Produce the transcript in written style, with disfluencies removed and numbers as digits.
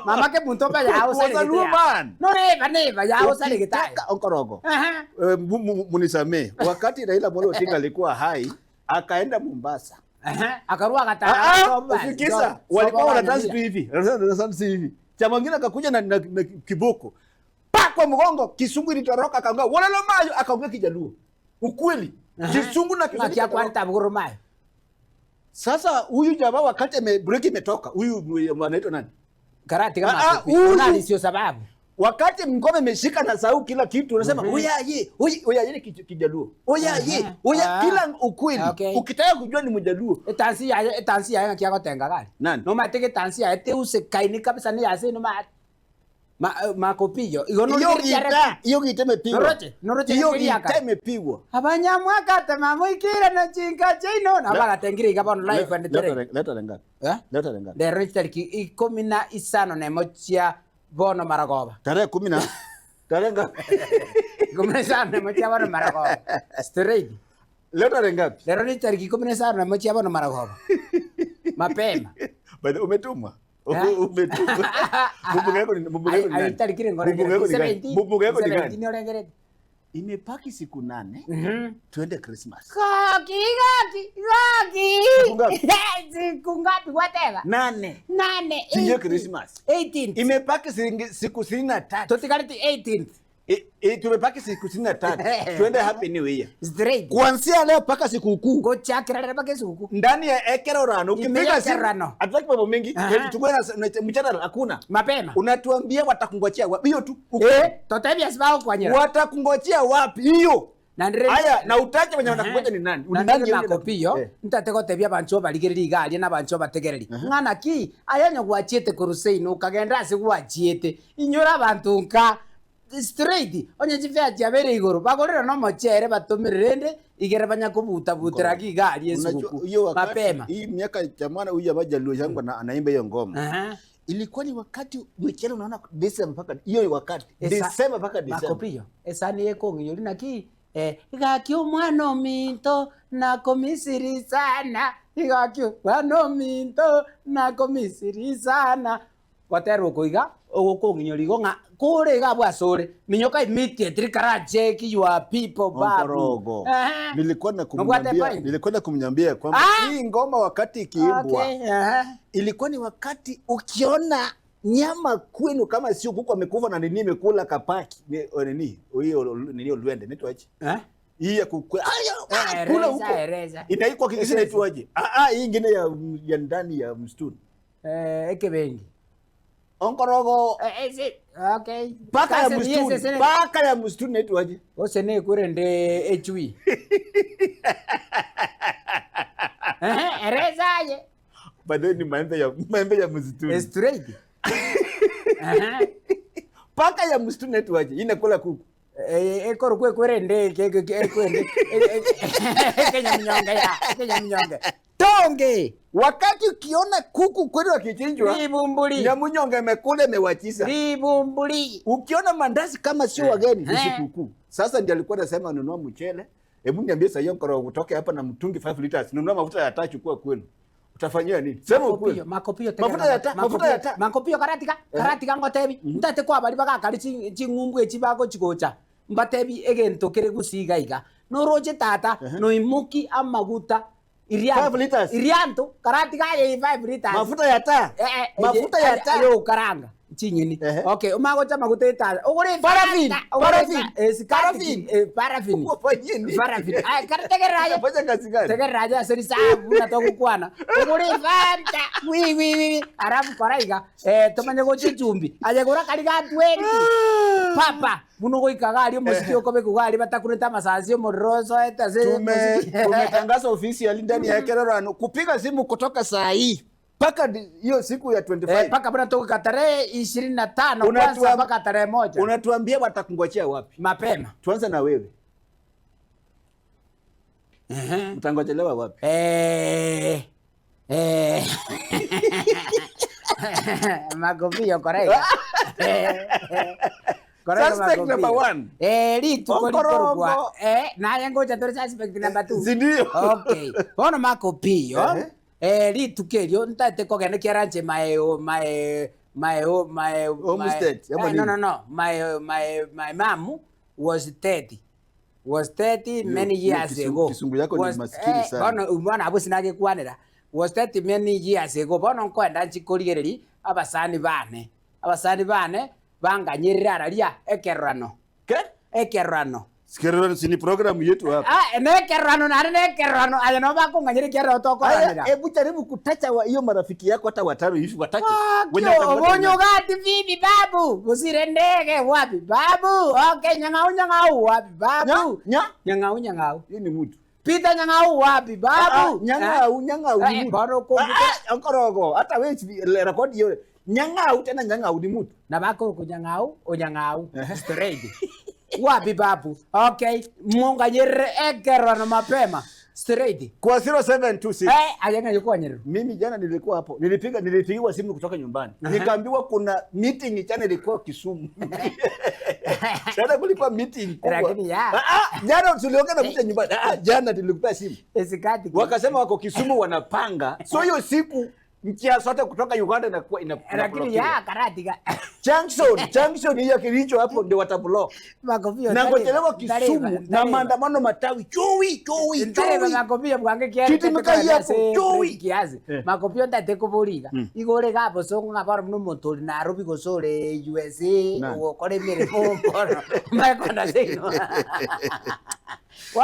Mama Kemunto mba yao Was a saregete Luo ya. man. No neba neba yao saregete aye. Ukitaka Onkorogo. Aha. Eh, mu- mu- munisamee. Wakati Raila Amolo Odinga alikuwa hai, akaenda Mombasa. Aha. Akarua agatara. Ah, ah, Soba, ufikisa soba, walikuwa soba wanadansi tu Nyamira. hivi. Wanadansi hivi. Chama ngine akakuja na, na, na kiboko. Pa kwa mgongo, kisungu ilitoroka akaongea wololo mayo akaongea Kijaluo. Ukweli. Kisungu na Kiswahili. Ng'aki ikatoroka. akwanete abwo mayo. Sasa huyu jamaa wakati ame break imetoka, huyu anaitwa nani? Karati Ah, kama ah, huyu- Unali sio sababu. Wakati mngome imeshika na sahau kila kitu, unasema mm -hmm. Oya ye, oya oya ye ni Kijaluo. Oya ye, Aha. oya Ah. kila ukweli. Okay. Ukitaka kujua ni Mjaluo. Etansi yaye etansi yaye ng'aki agotenga gari. Nani? Nomate getansi yaye teusekaini kabisa ni ase noma ma makopiyo. Igo Hiyo norigereria gita, hiyo gita imepigwa. Noroche, noroche Hiyo ngeria gita kare. imepigwa. Abanyamwakate mamoikire na chinka chiaino na bagatengire iga bono live and Leo direct. tarehe- leo tarehe ngapi? Eh? Leo tarehe ngapi? Rero chitariki ikomi na isano na emo chia bono maragoba. Tarehe kumi na tarehe ngapi? 15 na emo chia bono maragoba. Straight. Leo tarehe ngapi? Rero ni tariki 15 na emo chia bono maragoba. Mapema. By the umetumwa. Eh? Umetumwa. Mbunge yako ni mbunge yako ni nani? Tariki Mbunge yako ni gani? Mbunge yako ni gani? 17 orengerete. Imepaki siku nane Mhm. tuende Christmas. Gaki gaki gaki. Siku ngapi? Siku ngapi gwateba? Nane. Nane. Tuingie 18. Christmas. 18th. Imepaki siringi- siku ishirini na tatu. Tutigareti 18th. E, e, tumepaki siku ishirini na tatu. Tuende Happy New Year. Straight. Kuanzia leo mpaka sikukuu. Gochakira rero mpaka esiguku. Ndani ya ekerorano Ime ya ukipiga simu Ekerorano. hatutaki mambo mengi. Aha. Tukue na na mjadala hakuna. Mapema. Unatuambia watakungojea wapi? Hiyo tu. Eh, totebia sibao kwanyira. Watakungojea wapi? Hiyo. Na ndire Haya, na utaje wenye wanakungoja ni nani? Na Ni nani ndire yule makopiyo Eh. ntate gotebia abancho barigereria iga aria na abancho bategereri ng'ana ki aya onye gwachiete korwa seino okagenda ase gwachiete inyore abanto nka straight onye chifare chiabere igoro bagorere na omochere batomere rende igere banya kobutabutera ki iga aria Unajua, esuguku hiyo wakati mapema hii miaka jamani, huyu jamaa Jaluo yangu ana- anaimba hiyo ngoma. Aha. Ilikuwa ni wakati mchele unaona Desemba mpaka hiyo wakati Esa- Desemba mpaka Desemba. makopiyo esani ekong'inyori naki eh, gaki omwana ominto nakomisiri sana igaki omwana ominto nakomisiri sana goterwa okoiga ogokong'inyori igo ng'a kore iga abwo ase ore minyoka immediately karacheki your people babu Onkorogo. Ehe. Nilikuwa na Nobwate kumwambia point. nilikuwa na kumwambia kwamba Ah! hii ngoma wakati ikiimbwa Okay, ehe. ilikuwa ni wakati ukiona nyama kwenu kama sio kuku amekufa na nini imekula kapaki ni o, nini hiyo nini olwende inaitwaje? Eh? Hii ya kukula Eh, ah, kula ereza, huko ereza. inaikwa kingine inaitwaje? Ah ah, hii ingine ya ya ndani ya msituni. Eh, ekebengi Onkorogo Eh, eh, si- okay paka ya Sasa, yes, msituni. yes, yes. Paka ya msituni inaitwaje? Ose nekurende echui Ehe, ereza aye By the way ni maembe ya maembe ya msituni. straight Ehe. Paka ya msituni inaitwaje? Hii inakula kuku. Eh, ekorokwa ekwerende ekwende ekenyamunyonge ya ekenyamunyonge Tonge. Wakati ukiona kuku kwenu wakichinjwa, libumbuli nyamunyonge imekula imewachisa. libumbuli Ukiona mandazi kama sio wageni ni Eh. sikukuu. Sasa ndiye alikuwa anasema nunua mchele. Hebu niambie sasa hiyo nkoro kutoka hapa na mtungi 5 liters. Nunua mafuta ya taa chukua kwenu. Utafanyia nini? Sema ukweli. makopio makopio Mafuta ya taa, mafuta ya taa. makopio karatika karatika ngotebi ntate kwa bari bagakari ching'umbu echi bagochigocha mbatebi egento kere gusiga iga noroche tata noimuki amaguta 5 liters. irianto karatika ye 5 liters Mafuta ya taa. Eh, eh, Mafuta ya taa. ayo ukaranga chinyeni Ehe. okay umagocha maguta etara ogore Paraffin, Fanta, ogore paraffin, fa- eh, sikati paraffin. ki- eh, paraffin Wafanyie nini? paraffin ay karategerera aye Unafanya kazi gani? tegerera aje ase risabu buna togokwana ogore fanta wi wi wi alafu koraiga eh tomanye gocha echumbi aye gora kari ga 20 papa buno goika gari omosiki okobekwa gari batakurete amasasi omorero osoete ase Tume omosiki. tumetangaza ofisi ya ndani ya Kerorano kupiga simu kutoka saa hii mpaka di- hiyo siku ya 25. Eh, mpaka buna togoika tarehe 25 Unatuam- kwanza mpaka tarehe moja Unatuambia watakungojea wapi? mapema Tuanze na wewe. Mtangojelewa wapi? Eh, eh. Makopio korega. Korega Suspect makopio. number one. Eh, rituko Onkorogo. rikorwa. Eh, naye ngocha tore suspect number 2. Sindio? Okay. Bono makopio. Ehe. Eh, rituko erio ntaete kogenda kiaranje mae mae My ho- my my Homestead, ama eh, no nini? no no my my my mom was 30 was 30 many hiyo years kisungu- ago. kisungu yako ni Was- maskini eh, sana. Bono bono abwo sinagekwanera was 30 many years ago bono nkoenda nchikorigereria abasani bane abasani bane banganyerire araria ekerorano Ke? ekerorano Sikerorano si ni programu yetu hapa. Ah, nekerorano naende nekerorano aye nabo bakonganyera ekerorano Haya, tokoranera hebu jaribu kutacha wa hiyo marafiki yako hata watano hivi wataki. Wenye Wakio, watamwata obonyo nani? gati vipi babu? Busire ndege wapi babu? Okay, nyang'au nyang'au wapi babu? Nya, nya. Nyang'au nyang'au. Hiyo ni mtu. Peter nyang'au wapi babu? Ah, nyang'au nyang'au ni Eh, mtu. bado uko- Ah, ah, okorogo hata wewe si- rekodi hiyo. Nyang'au tena nyang'au ni mtu. Na bako kunyang'au, onyang'au. Straight. Wapi babu? Okay, munganyerere ekerorano mapema. Straight. Kwa 0726 Eh, ayenga yukonyerero. Mimi jana nilikuwa hapo, nilipiga nilipigiwa simu kutoka nyumbani. Nikaambiwa kuna meeting jana ilikuwa Kisumu. Jana kulikuwa meeting kubwa. Lakini ya. Ah, ah, jana tuliongea na mtu nyumbani. Ah, ah, jana tulikupea simu. Esikati. Wakasema wako Kisumu wanapanga. So hiyo siku njia zote kutoka Uganda inakuwa ina Lakini ya karatika. Junction, junction hiyo kilicho hapo ndio watablock. Makofio. Na ngochelewa Kisumu na maandamano matawi chui chui Ntareba chui. makopio bwange kiasi Kiti mkai hapo, chui. kiasi Eh. makopio ntate kuburiga igore ga bosongo ng'a bono buna omonto ore Nairobi gose ore USA Nani? ogokora emeremo bono maekona seino.